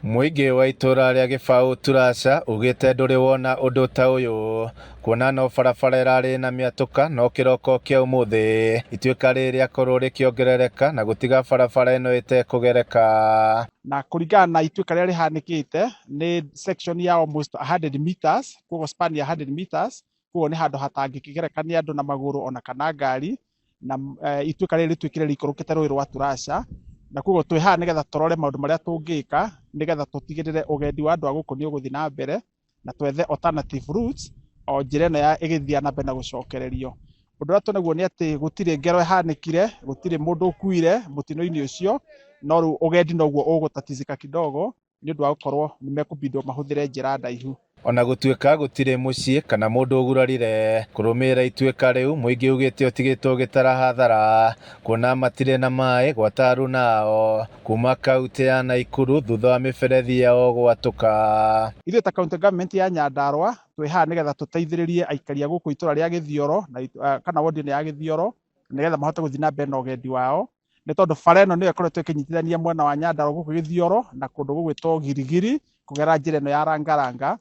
Mũingĩ wa itũra rĩa Gĩbaũ Turasha ugĩte ndũrĩ wona ũndũ ta ũyũ kuona no barabara ĩrarĩ na mĩatũka no kĩroko kĩa ũmũthĩ ituĩka rĩrĩ rĩakorwo rĩkĩongerereka na gũtiga barabara ĩno ĩtekũgereka. Na kũringana na ituĩka rĩrĩa rĩhanĩkĩte nĩ section ya almost 100 meters, koguo span ya 100 meters, koguo nĩ handũ hatangĩkĩgereka nĩ andũ na magũrũ ona kana ngari, na ituĩka rĩrĩ rĩtuĩkire rĩikũrũkĩte rũĩ rwa Turasha, na koguo twĩ haha nĩgetha tũrore maũndũ marĩa tũngĩka nĩgetha tũtigĩrĩre ũgendi wa andũ a gũkũ nĩ ũgũthiĩ na mbere, na twethe alternative routes o njĩra ĩno ya ĩgĩthiĩ na mbere na gũcokererio. Ũndũ ũrĩa tũnaguo nĩ atĩ gũtirĩ ngero ĩhanĩkire, gũtirĩ mũndũ ũkuire mũtino-inĩ ũcio, no rĩu ũgendi noguo ũgũtatizika kidogo nĩ ũndũ wa gũkorwo nĩ mekũbindwo mahũthĩre njĩra ndaihu. Ona gũtuĩka gũtirĩ mũciĩ kana mũndũ ũgurarire kũrũmĩrĩra ituĩka rĩu, mũingĩ ugĩte ũtigĩtwo ũgĩtara hathara kuona matirĩ na maĩ gwata aruna ao kuma kaunti ya Naikuru thutha wa mĩberethi yao gwatũka. Ithuĩ ta county government ya Nyandarua twĩ haha nĩgetha tũteithĩrĩrie aikari a gũkũ itũra rĩa Gĩthioro na kana ward ĩno ya Gĩthioro nĩgetha mahote gũthiĩ na mbere na ũgendi wao, nĩ tondũ bara ĩno nĩyo ĩkoretwo ĩkĩnyitithania mwena wa Nyandarua gũkũ Gĩthioro na kũndũ gũgwĩtwo Girigiri kũgerera njĩra ĩno ya Rangaranga,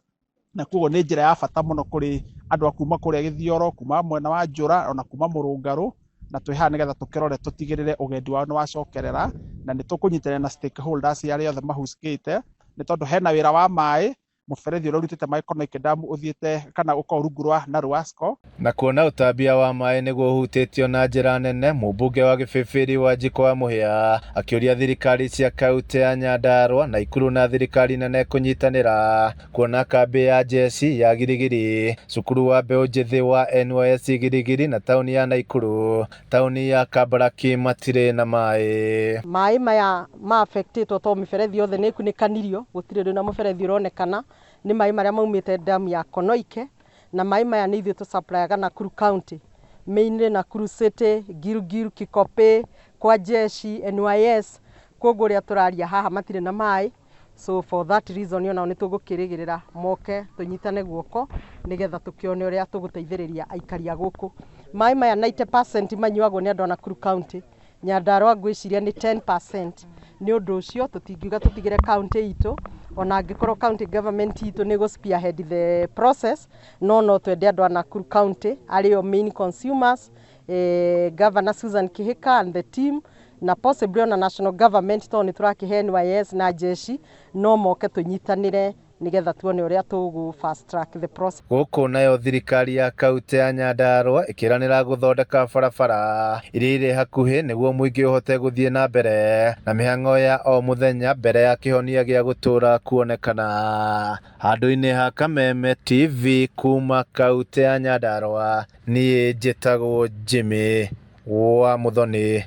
na koguo nĩ njĩra ya bata mũno kũrĩ andũ a kuma kũrĩa Gĩthioro, kuma mwena wa Njũra ona kuma Mũrũngarũ, na twĩ haha nĩgetha tũkĩrore tũtigĩrĩre ũgendi wao nĩ wacokerera, na nĩ tũkũnyitanĩra na stakeholders arĩa othe mahusikĩte, nĩ tondũ hena wĩra wa maĩ, mũberethi ũrĩa ũrutĩte maĩ Konoike Dam ũthiĩte kana ũkoragwo rungu rwa Naruasco. Na kuona ũtambia wa maĩ nĩguo ũhutĩtio na njĩra nene, mũmbunge wa Gĩbĩbĩri Wanjikũ wa Mũhĩa akĩũria thirikari cia kaunti ya Nyandarua, Naikuru na thirikari nene kũnyitanĩra kuona kambĩ ya jeshi ya Girigiri, cukuru wa mbeũ njĩthĩ wa NYS Girigiri na taũni ya Naikuru, taũni ya Kabaraki matirĩ na maĩ. Maĩ maya ma affectĩtwo to mĩberethi yothe nĩ ĩkunĩkanirio, gũtirĩ rĩu na mũberethi ũronekana, nĩ maĩ marĩa maumĩte damu ya Konoike, na maĩ maya nĩ ithuĩ tũ-supplyaga Nakuru County, mainly Nakuru City, Gilgil, Kikopey, kwa jeshi, NYS, koguo ũrĩa tũraria haha matirĩ na maĩ. So for that reason onao nĩ tũgũkĩrĩgĩrĩra moke tũnyitane guoko nĩgetha tũkĩone ũrĩa tũgũteithĩrĩria aikari a gũkũ. Maĩ maya 90% manyuagwo nĩ andũ a Nakuru County, Nyandarua ngwĩciria nĩ 10%. Nĩ ũndũ ũcio tũtingiuga tũtigĩre county itũ, ona angĩkorwo county government itũ nĩ ĩgũ spearhead the process, no twende andũ a Nakuru County arĩo main consumers, Governor Susan Kihika and the team, na possibly ona national government tondũ nĩ tũrakĩhe NYS na jeshi, no moke tũnyitanĩre nĩgetha tuone ũrĩa tũgũ fast track the process. Gũkũ nayo thirikari ya kaunti ya Nyandarua ĩkĩranĩra gũthondeka barabara iria irĩ hakuhĩ nĩguo mũingĩ ũhote gũthiĩ na mbere na mĩhang'o ya o mũthenya mbere ya kĩhonia gĩa gũtũũra kuonekana. Handũ-inĩ ha Kameme TV kuma kaunti ya Nyandarua, niĩ njĩtagwo Jimmy wa Muthoni.